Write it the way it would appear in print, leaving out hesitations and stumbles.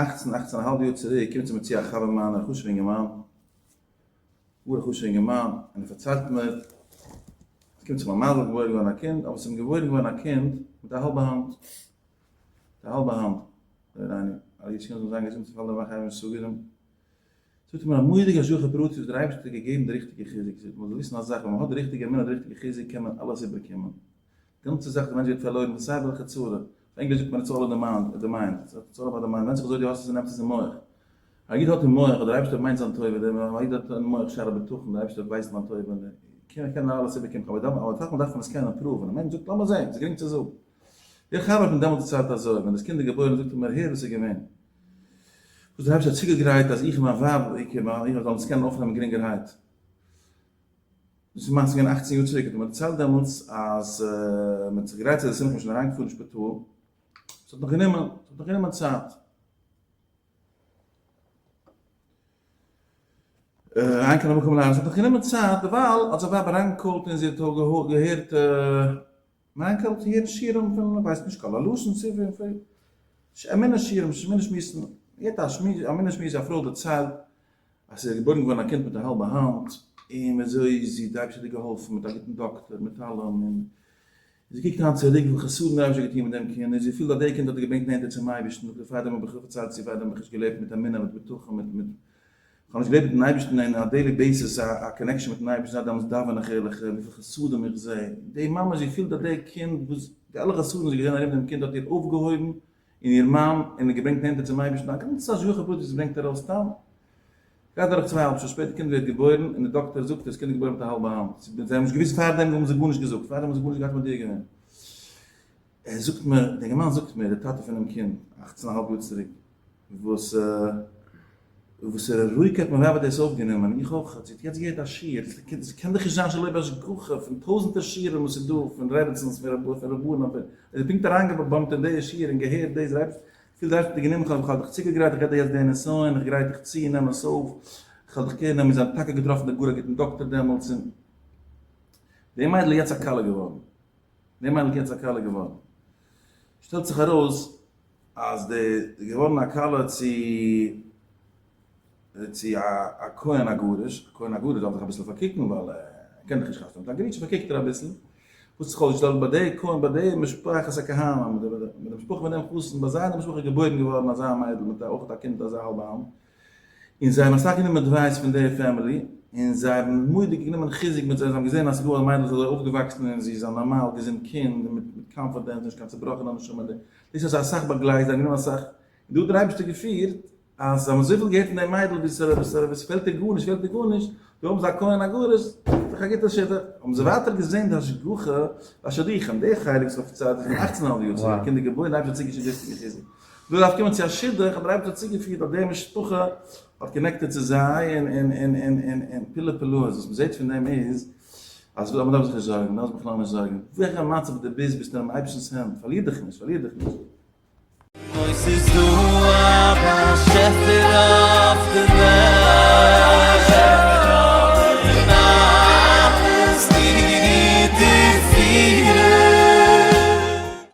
אכצן, אכצן א האלב יאר צוריק קומט צו מיר צו א חבר מיינער, א חשוב'ע אינגערמאן, גאר א חשוב'ע אינגערמאן, און ער פארציילט מיר, עס קומט צו מיין מזל געבוירן געווארן א קינד, אבער עס איז אים געבוירן געווארן א קינד מיט א האלבע האנט, מיט א האלבע האנט, לא עלינו, אלע אידישע קינדער זאלן זיין געזונט און פאלן דערביי חיים וסוגרים. זאגט ער מיר א מורא'דיגע השגחה פרטית וואס דער אייבערשטער האט געגעבן די ריכטיגע חיזוק, זאגט מען זאל וויסן א זאך, ווען מען האט די ריכטיגע אמונה די ריכטיגע חיזוק קען מען אלעס איבערקומען, די גאנצע זאך די מענטש ווערט פארלוירן פון סיי וועלכע צרה, אויף ענגליש זאגט מען it's all in the mind, the mind, it's all about the mind, ווענדט זיך וויאזוי דו האסט עס און נעמסט עס אין מח, א איד האט אין מח אז דער אייבערשטער מיינט זיין טובה, דער א איד האט אין מח שער הבטחון, דער אייבערשטער ווייסט מיין טובה, און ער קען אלעס איבערקומען, אבער אסאך מאל דארף מען עס קענען prove ן, א מענטש זאגט לאמיר זען, ס'איז גרינג צו זאגן. דער חבר האט מיר דעמאלטס דערציילט אזוי, ווען דאס קינד איז געבוירן זאגט ער מיר הער וואס איז געווען, וואס דער אייבערשטער האט צוגעגרייט אז איך און מיין ווייב איך זאלן עס קענען אויפנעמען גרינגערהייט. דאס איז למעשה געווען אכצן יאר צוריק, האט ער מיר דערציילט דעמאלטס אז מען האט זיך געגרייט צו די שמחה, מען איז שוין אריינגעפארן אין שפיטאל, עס האט נאך גענומען, עס האט נאך גענומען צייט. אריינקומען למקום לערנען, עס האט נאך גענומען צייט, דערווייל האט זיין ווייב אריינגעקאלט און זי האט געהערט מיין קעלט צו הערן שיעורים פון כ'ווייס נישט קול הלשון צו פון פון אמונה שיעורים אמונה שמועסן, מ'הערט א שמועס אמונה שמועס א פרוי דערציילט אז ס'איז געבוירן געווארן א קינד מיט א האלבע האנט און ווי אזוי זי די אייבערשטער האט איר געהאלפן מיט א גוטן דאקטער מיט אלעם און זי קוקט היינט צוריק ווי חסדים די אייבערשטער האט געטון מיט דעם קינד און זי פילט אז די קינד האט איר געברענגט נענטער צום אייבערשטן זאגט זי פארדעם האב איך פארציילט צו פארדעם האב איך נישט געלעבט מיט אמונה מיט בטחון מיט מיט כ'האב נישט געלעבט מיטן אייבערשטן אין א daily basis א connection מיטן אייבערשטן זייט דעמאלטס דאווען איך ערליך וויפיל חסדים איך זע, די מאמע זי פילט אז די קינד וואס די אלע חסדים זי האט געזען ארום דעם קינד האט איר אויפגעהויבן און איר מאן און איר געברענגט נענטער צום אייבערשטן, א גאנצע השגחה פרטית וואס ברענגט ארויס סתם. גייט דורך צוויי האלב שעה שפעטער קינד ווערט געבוירן און די דאקטער זאגט דאס קינד איז געבוירן מיט א האלבע האנט, זיי האבן נישט געוואוסט פארדעם האבן זיי גארנישט געזאגט, פארדעם האבן זיי גארנישט געהאט מודיע געווען. ער זאגט מיר, דער אינגערמאן זאגט מיר, דער טאטע פונעם קינד, אכצן א האלב יאר צוריק, וואס וואסערע רואיגקייט מיין ווייב האט דאס אויפגענומען, איך אויך, זי האט יעצט געהערט א שיעור, ס'קען דאך נישט זיין שלא בהשגחה, פון טויזענטער שיעורים וואס איז דא, פון רעבעצינס, פון רבנים, פון, איז זי פונקט אריינגעבאמפט אין די שיעור און געהערט דאס, דער אייבערשטער, פיל דער אייבערשטער האט דיר גענומען, איך האב דיך צוגעגרייט, איך גיב דיר יעצט די נסיון, איך גרייט דיך צו, נעם עס אויף, איך וועל דיך care נעמען, זיי האבן טאקע געטראפן די גאר א גוטן דאקטער דעמאלטס, און די מיידל איז יעצט א כלה געווארן. די מיידל איז יעצט א כלה געווארן. שטעלט זיך ארויס אז די איז געווארן א כלה צו צו א כהן הגרוש, א כהן הגרוש דארף זיך אביסל פארקוקן ווייל ער קען דאך נישט חתונה מיט א גרושה פארקוקט ער אביסל, וואס האט זיך אויסגעשטעלט ביי די כהן ביי די משפחת הכהנים מיט די משפחה פון דעם חתן ביי זיי אין די משפחה איז געבוירן געווארן אזא מיידל מיט אויך א קינד אזא האלבע האנט, און זיי האבן אסאך גענומען advice פון די family, און זיי האבן מורא'דיג גענומען חיזוק מיט זיי, זיי האבן געזען אז ס'איז דא א מיידל וואס איז אזוי אויפגעוואקסן און זי איז א נארמאל געזונט קינד און מיט confidence, נישט קיין צובראכענע נשמה, דאס האט זיי אסאך באגלייט, זיי האבן גענומען אסאך, און דא האט דער אייבערשטער געפירט אז זיי האבן אזויפיל געהערט פון די מיידל ווי ס'פעלט איר גארנישט, פעלט איר גארנישט, דא האבן זיי א כהן הגרוש, זיך א גוטע שידוך, האבן זיי ווייטער געזען די השגחה ביי שידוכים, די חלק וואס איך האב פארציילט איז פון אכצן אהאלב יאר צוריק, קינדער געבוירן, די אייבערשטער האט צוגעשיקט ריכטיגע חיזוק. דא דארף קומען צו א שידוך, האט דער אייבערשטער צוגעפירט אז די משפחה האט connected צו זיי, און און און און און און פלאי פלאות, וואס מ'זעט פון דעם איז, אז מ'דארף זיך נישט זארגן, מ'דארף זיך בכלל נישט זארגן, וועלכע מצב דו ביסט, ביסטו אינעם אייבערשטנ'ס הענט, פארליר דיך נישט, פארליר דיך נישט. אוי ס'איז דא א באשעפער.